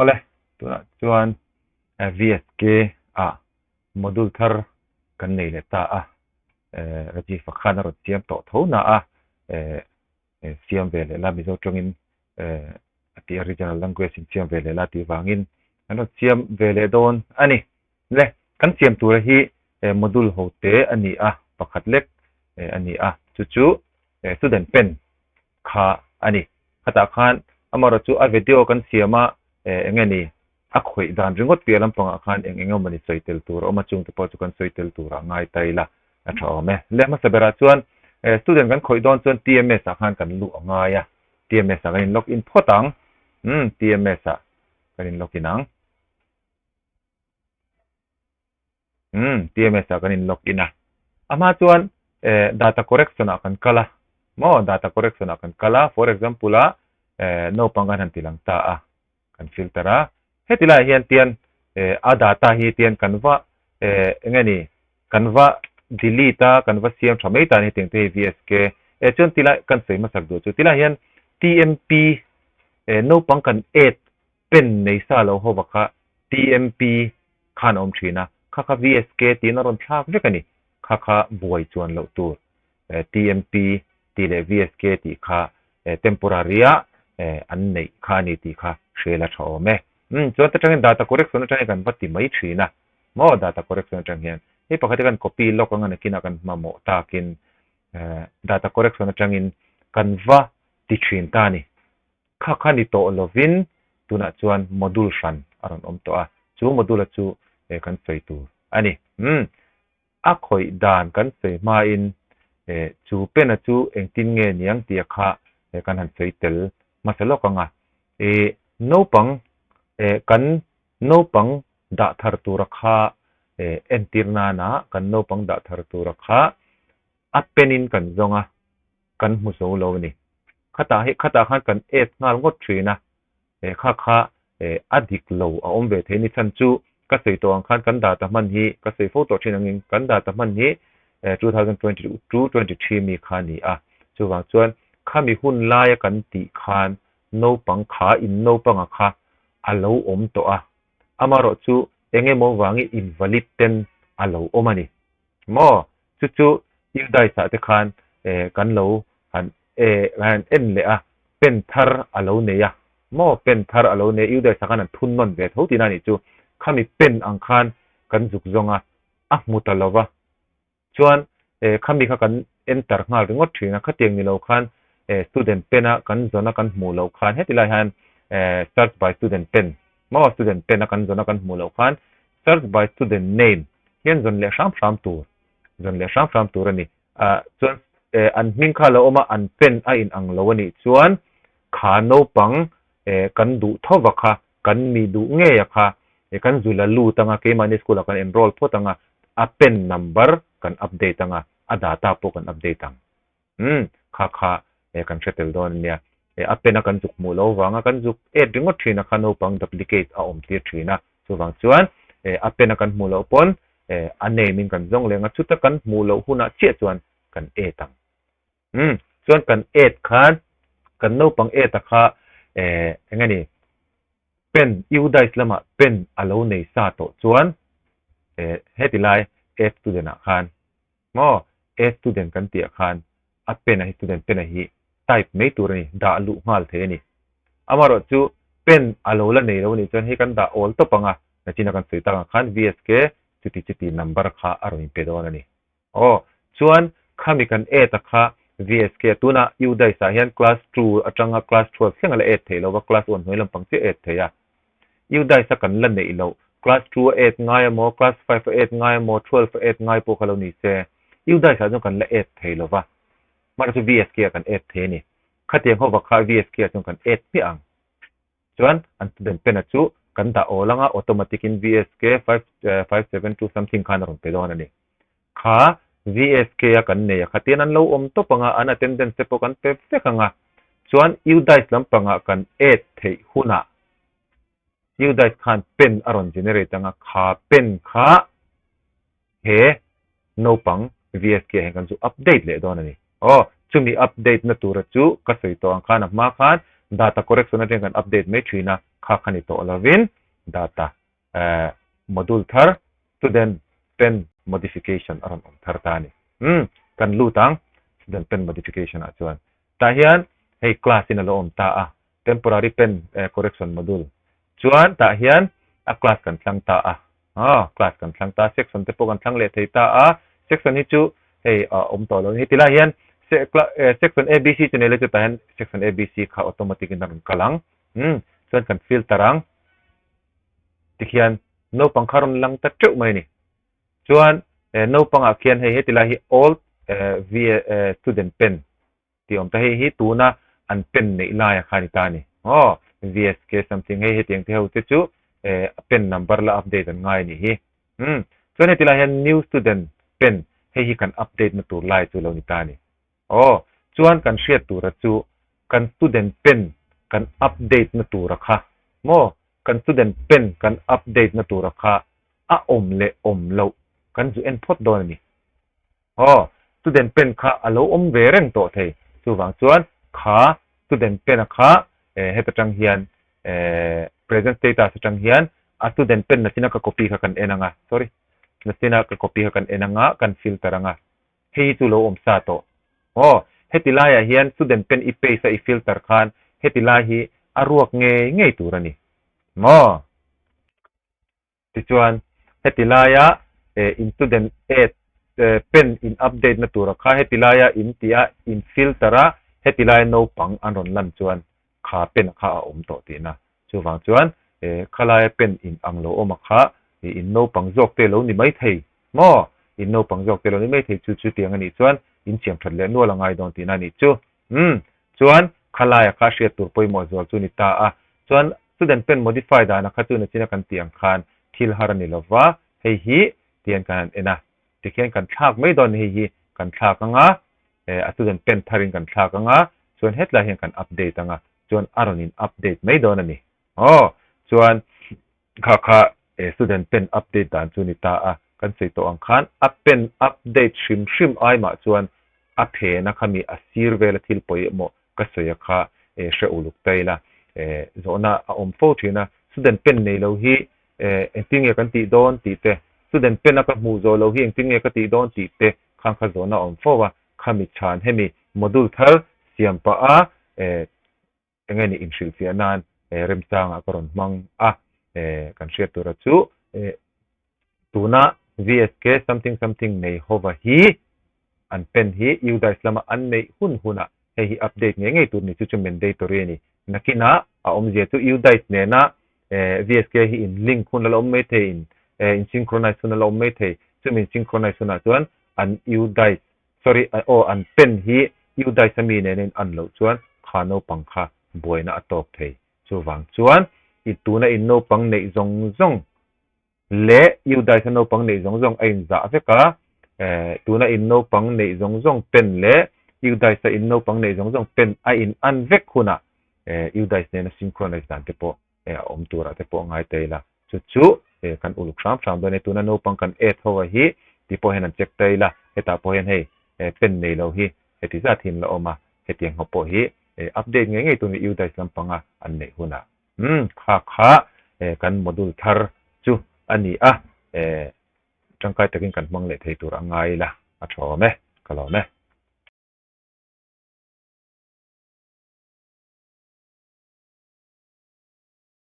Awle, tunah chuan VSK ah module thar kan nei leh ta a, Rajiv a khan a rawn siam tawh tho na a, siam ve leh la Mizo tawngin a tih a regional language in siam ve leh la tih vangin an rawn siam ve leh dawn a ni. Le, kan siam tura hi module ho te a ni a, pakhat lek a ni a, chu chu student pen kha a ni. Khatah khan amaherawh chu a video kan siam a eng nge ni a khawih dan ringawt piah lampangah khan eng eng emawni sawi tel tur a awm a, chungte pawh chu kan sawi tel turah ngai ta ila a tha awm e. Le hmasa berah chuan student kan khawih dawn chuan TMS ah khan kan luh a ngai a, TMS ah kan in log in phawt ang, umm TMS ah kan in log in ang. Umm, TMS ah kan in log in a. A hma chuan eh data correction ah kan kal a, maw data correction ah kan kal a, for example ah eh naupang kan han ti lang ta a, kan filter a. Heti laiah hian tian eh a data hi tian kan va eh eng nge ni kan va delete a, kan va siam tha mai ta a ni hetiang te hi VSK. Eh chuan tilai kan sawi hmasak duh chu tilaiah hian TMP eh naupang kan add pen nei sa lo ho va kha TMP khan a awm thin a, kha kha VSK tiin a rawn thlak vek a ni. Kha kha buai chuan loh tur TMP tih leh VSK tih kha temporary a an neih kha a ni tih kha hrial a tha awm e. Umm chuan ta tangin data correction atangin kan va ti mai thin a, maw data correction atang hian hei pakhat hi kan copy lawk anga nakinah kan hmahmawh takin data correction atangin kan va ti thin ta a ni. Kha kha ni tawh lovin tunah chuan module hran a rawn awm tawh a, chu module-a chu kan sawi tur a ni. Umm, a khawih dan kan sawi hmain chu pen-a chu engtin nge niang tia kha kan han sawi tel hmasa lawk ang a. Ih, naupang kan naupang dah thar tura kha entir nana kan naupang dah thar tura kha a pen-in kan zawng a, kan hmu zo lo a ni. Khatah hi khatah khan kan add nghal ngawt thin a, eh kha kha eh a dik lo a awm ve thei ni chhan chu ka sawi tawh ang khan kan data hman hi ka sawi fo tawh thin angin kan data hman hi eh 2022 23 mi kha a ni a, chuvang chuan khami hun laia kan tih khan naupang kha in naupanga kha a lo awm tawh a, amaherawh chu eng emaw vangin invalid ten a lo awm a ni. Maw? Chu chu Udice ah te khan eh kan lo han eh han en leh a, pen thar a lo nei a, maw? Pen thar a lo nei a, Udice ah khan an thun nawn ve tho tihna a nih chu. Khami pen ang khan kan zuk zawng a, a hmu ta lo va. Chuan eh khami kha kan enter nghal ringawt thin a, khatiang ni lo khan eh student pen a kan zawn a kan hmuh loh khan heti lai hian eh search by student pen maw student pen a kan zawn a kan hmuh loh khan search by student name hian zawn leh hram hram tur zawn leh hram hram tur a ni. Ah chuan eh an hming kha lo awm a an pen a in ang lo a nih chuan kha naupang eh kan duh tho va kha kan mi duh ngei a kha eh kan zul a lut anga keimahni school ah kan enroll phawt anga a pen number kan update anga a data pawh kan update ang. Umm, kha kha eh kan hre tel dawn a nia. Eh a pen a kan zuk hmuh lo vanga kan zuk et ringawt thin a kha naupang duplicate a awm tir thin a. Chuvang chuan eh a pen a kan hmuh loh pawn eh a name in kan zawng leng a, chuta kan hmuh loh hunah chiah chuan kan et ang. Umm, chuan kan et khan kan naupang et a kha eh eng nge ni pen UDISE lamah pen a lo nei sa tawh chuan eh heti lai add student ah khan maw add student kan tih ah khan a pen a hi student pen a hi type mai tur a ni dah luh nghal thei a ni. Amaherawh chu pen a lo la nei lo a nih chuan hei kan dah awl tawp ang a nachina kan sawi tak ang khan VSK chuti chuti number kha a rawn inpe dawn a ni. Aw, chuan khami kan add a kha VSK a tunah UDISE ah hian class two atanga class 12 thleng a la add theih lova class one hnuai lampang chiah add thei a. UDISE a kan la neih loh class two a add ngai emaw class five a add ngai emaw 12 a add ngai pawh kha lo ni se UDISE ah chuan kan la add thei lova mahse chu VSK ah kan add thei a ni. Khatiang ho vak kha VSK ah chuan kan add hmiah ang. Chuan an student pen a chu kan dah awl anga automatic in VSK 5 572 something khan a rawn pe dawn a ni. Kha VSK a kan nei a khatian an lo awm tawp anga an attendance te pawh kan pe vek anga chuan UDISE lampangah kan add theih hunah UDISE khan pen a rawn generate anga kha pen kha he naupang VSK ah hian kan chu update leh dawn a ni. Aw, chumi update na tura chu ka sawi tawh ang khan a hma khan data correction atangin kan update mai thin a, kha kha ni tawh lovin data module thar student pen modification a rawn awm thar ta a ni. Umm kan lut ang student pen modification ah chuan tah hian hei class in a lo awm ta a, temporary pen correction module chuan tah hian a class kan thlang ta a, aw class kan thlang ta section te pawh kan thlang leh thei ta a, section hi chu hei a awm tawh lo a ni. Heti lai hian section ABC chu nei la chu tah hian section ABC kha automatic in a rawn kal ang, umm chuan kan filter ang tikhian naupang kha rawn lang ta teuh mai a ni. Chuan naupangah khian hei heti lai hi old student pen tih awm ta hei hi tuna an pen neih laia kha a ni ta a ni. Aw VSK something hei hetiang te ho te chu pen number la update an ngai a nih hi. Umm chuan heti lai hian new student pen hei hi kan update na tur lai chu lo ni ta a ni. Aw chuan kan hriat tura chu kan student pen kan update na tura kha maw kan student pen kan update na tura kha a awm leh awm loh kan zu en phawt dawn a ni. Aw, student pen kha a lo awm ve reng tawh thei. Chuvang chuan kha student pen a kha heta tang hian present status atang hian a student pen nachina ka copy kha kan en anga, sorry, nachina ka copy kha kan en anga, kan filter anga. Hei hi chu lo awm sa tawh. Aw, heti laiah hian student pen i paste a i filter khan heti lai hi a ruak ngei ngei tur a ni. Maw? Tichuan, heti laia in student aid pen in update na tura kha heti laia in tih a, in filter a, heti laia naupang an rawn lan chuan kha pen kha a awm tawh tihna. Chuvang chuan khalaia pen in ang lo awm a kha in naupang zawk te lo ni mai thei maw? In naupang zawk te lo ni mai thei chu chutiang a nih chuan in siam that leh nual a ngai dawn tihna a nih chu. Umm, chuan khalaia kha hriat tur pawimawh zual chu ni ta a. Chuan student pen modify dana kha chu nachina kan tih ang khan thil har a ni lova, hei hi tihian kan han en a, tikhian kan thlak mai dawn hei hi kan thlak anga, a student pen tharin kan thlak anga, chuan hetlai hian kan update anga, chuan a rawn in update mai dawn a ni. Aw, chuan Kha kha student pen update dan chu ni ta a, kan sawi tawh ang khan a pen update hrim hrim ai mah chuan a phena kha mi a sir vela thil pawimawh ka sawi a kha hre uluk ta ila zawhna a awm fo thin a, student pen nei lo hi engtin nge kan tih dawn tih te, student pen a ka hmuh zawh lo hi engtin nge ka tih dawn tih te khang kha zawhna a awm fo a, khami chhan hemi module thar siam pah a Enge ni inhrilhfiah nan remchangah ka rawn hmang a, kan hriat tura chu tuna VSK something something nei hova hi an pen hi UDISE lama an neih hun hunah hei hi update ngei ngei tur ni chu chu mandatory a ni. Nakinah a awmzia chu UDISE nena VSK hi in link hun a la awm mai thei, in in synchronize hun a la awm mai thei, chumi in synchronize hunah chuan an UDISE Sorry, aw an pen hi UDISE a mi nen in an loh chuan kha naupang kha buaina a tawk thei. Chuvang chuan i tuna in naupang neih zawng zawng leh UDISE a naupang neih zawng zawng a in zah vek a, tuna in naupang neih zawng zawng pen leh UDISE a in naupang neih zawng zawng pen a in an vek hunah UDISE nena synchronize dan te pawh a awm turah te pawh a ngai ta ila. Chu chu kan uluk hram hram dawn e. Tuna naupang kan add ho a hi tih pawh hian an check ta ila. Hetah pawh hian hei pen nei lo hi heti zat hi an la awm a. Hetiang ho pawh hi update ngei ngei tur ni UDISE lampanga an neih hunah. Umm kha kha kan module thar chu a ni a. Tangkai takin kan hmang leh thei tur a ngai ila a tha awm e. Ka lawm e.